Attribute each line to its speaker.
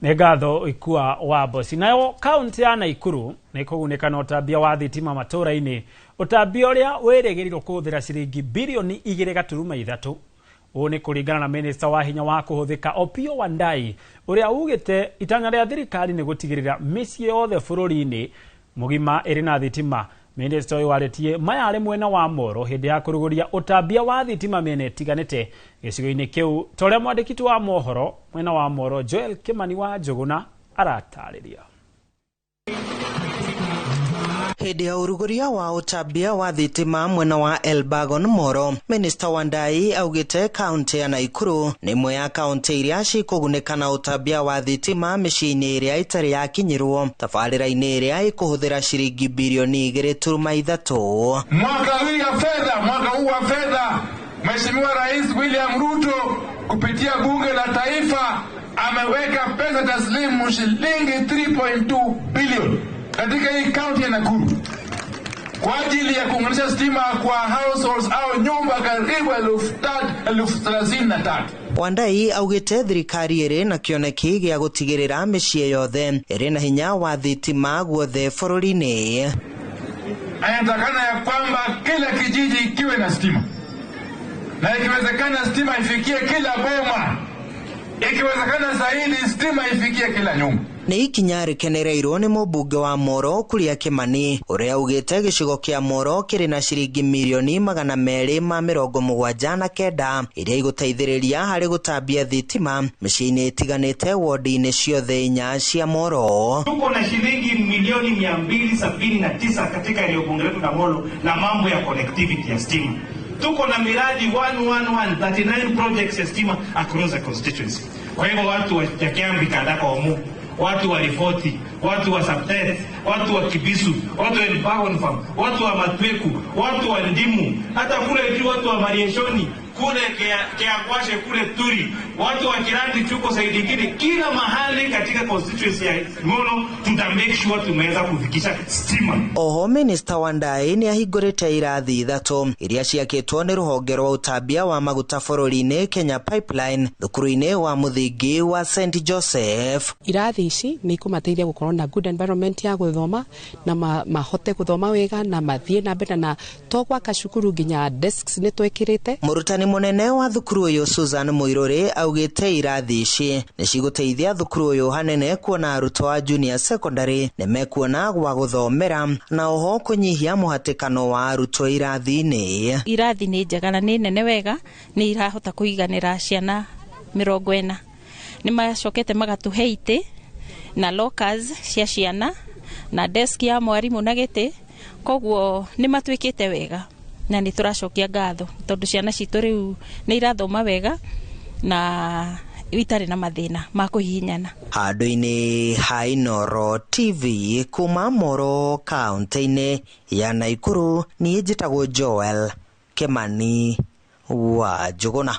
Speaker 1: Nĩ ngatho Ikua wa Mboci. Nayo kaunti ya Naikuru nĩ kũgunĩka na ũtambia wa thitima matũũra-inĩ, ũtambia ũrĩa wĩrĩgĩrĩirwo kũhũthĩra ciringi birioni 2.3. Ũũ nĩ kũringana na minista wa hinya wa kũhũthĩka Opiyo Wandayi, ũrĩa ugĩte itanya rĩa thirikari nĩ gũtigĩrĩra mĩciĩ yothe bũrũri-inĩ mũgima ĩrĩ na thitima. Minista ũyũ warĩtie maya arĩ mwena wa Moro hĩndĩ ya kũrugũria ũtambia wa thitima mĩena ĩtiganĩte gĩcigo-inĩ kĩu, ta ũrĩa mwandĩki wa mohoro mwena wa Moro Joel Kimani wa Njũgũna aratarĩria.
Speaker 2: Hĩndĩ ya ũrugũria wa ũtambia wa thitima mwena wa Elbagon Moro, Minista Wandayi augĩte kaunti ya Naikuru nĩ ĩmwe ya kaunti iria cikũgunĩka na ũtambia wa thitima mĩciĩ-inĩ ĩrĩa ĩtarĩ yakinyĩrwo tabarĩra-inĩ ĩrĩa ĩkũhũthĩra ciringi birioni 2.3.
Speaker 3: Mwaka huu ya fedha, mwaka huu wa fedha, Mheshimiwa Rais William Ruto kupitia Bunge la Taifa ameweka pesa taslimu shilingi 3.2 bilioni katika hii kaunti ya Nakuru kwa ajili ya kuunganisha stima kwa households au nyumba karibu 33,000.
Speaker 2: Wandayi augĩte thirikari ĩrĩ na kĩoneki gĩa gũtigĩrĩra mĩciĩ yothe ĩrĩ na hinya wa thitima guothe bũrũri-inĩ.
Speaker 3: Anatakana ya kwamba kila kijiji kiwe na stima, na ikiwezekana stima ifikie kila boma, ikiwezekana zaidi stima ifikie kila nyumba.
Speaker 2: Nĩ ikinya rĩkenereirwo nĩ mũmbunge wa Moro Kuria Kimani, ũrĩa augĩte gĩcigo kĩa Moro kĩrĩ na ciringi mirioni 279 iria igũteithĩrĩria harĩ gũtambia thitima mĩciĩ-inĩ ĩtiganĩte wodi-inĩ ciothe inya cia Moro.
Speaker 4: Tuko na shilingi milioni 279 katika eneo bunge letu la Molo la mambo ya connectivity ya stima. Tuko na miradi 11139 projects ya stima across the constituency. Kwa hivyo watu wa Kiambi Kandaka Omu, watu wa Rifoti, watu wa Saptet, watu wa Kibisu, watu wa Elbagon Farm, watu wa Matweku, watu wa Ndimu, hata kule juu watu wa Marieshoni, kule Keakwashe, kule Turi, watu wa Kirandi chuko saidi ingine, kila mahali katika constituency ya Molo tuta make sure tumeweza kufikisha stima.
Speaker 2: Oho Minista Wandayi nĩ ahingũrĩte irathi 3 iria ciakĩtwo nĩ rũhonge rwa ũtambia wa maguta bũrũri-inĩ Kenya Pipeline thukuru-inĩ wa mũthingi wa St Joseph.
Speaker 5: Irathi ici nĩ ikũmateithia gũkorwo na good environment ya gũthoma na mahote gũthoma wega na mathiĩ na mbere, na to gwaka cukuru nginya desks nĩ twĩkĩrĩte.
Speaker 2: Mũrutani mũnene wa thukuru ũyũ Susan Mũirũrĩ augĩte irathi ici nĩ cigũteithia thukuru ũyũ hanene kuona arutwo a junior secondary nĩ mekuona gwa gũthomera na oho kũnyihia mũhatĩkano wa arutwo irathi-inĩ.
Speaker 6: Irathi nĩ njega na nĩ nene wega, nĩ irahota kũiganĩra ciana 40. Nĩ macokete magatũhe itĩ na lockers cia ciana na desk ya mwarimũ na gĩtĩ, koguo nĩ matuĩkĩte wega na nĩ tũracokia ngatho tondũ ciana citũ rĩu nĩ irathoma wega na itarĩ na mathĩna ma kũhihinyana.
Speaker 2: Handũ-inĩ ha Inooro TV kuma Moro kaunti-inĩ ya Naikuru, niĩ njĩtagwo Joel Kimani wa Njũgũna.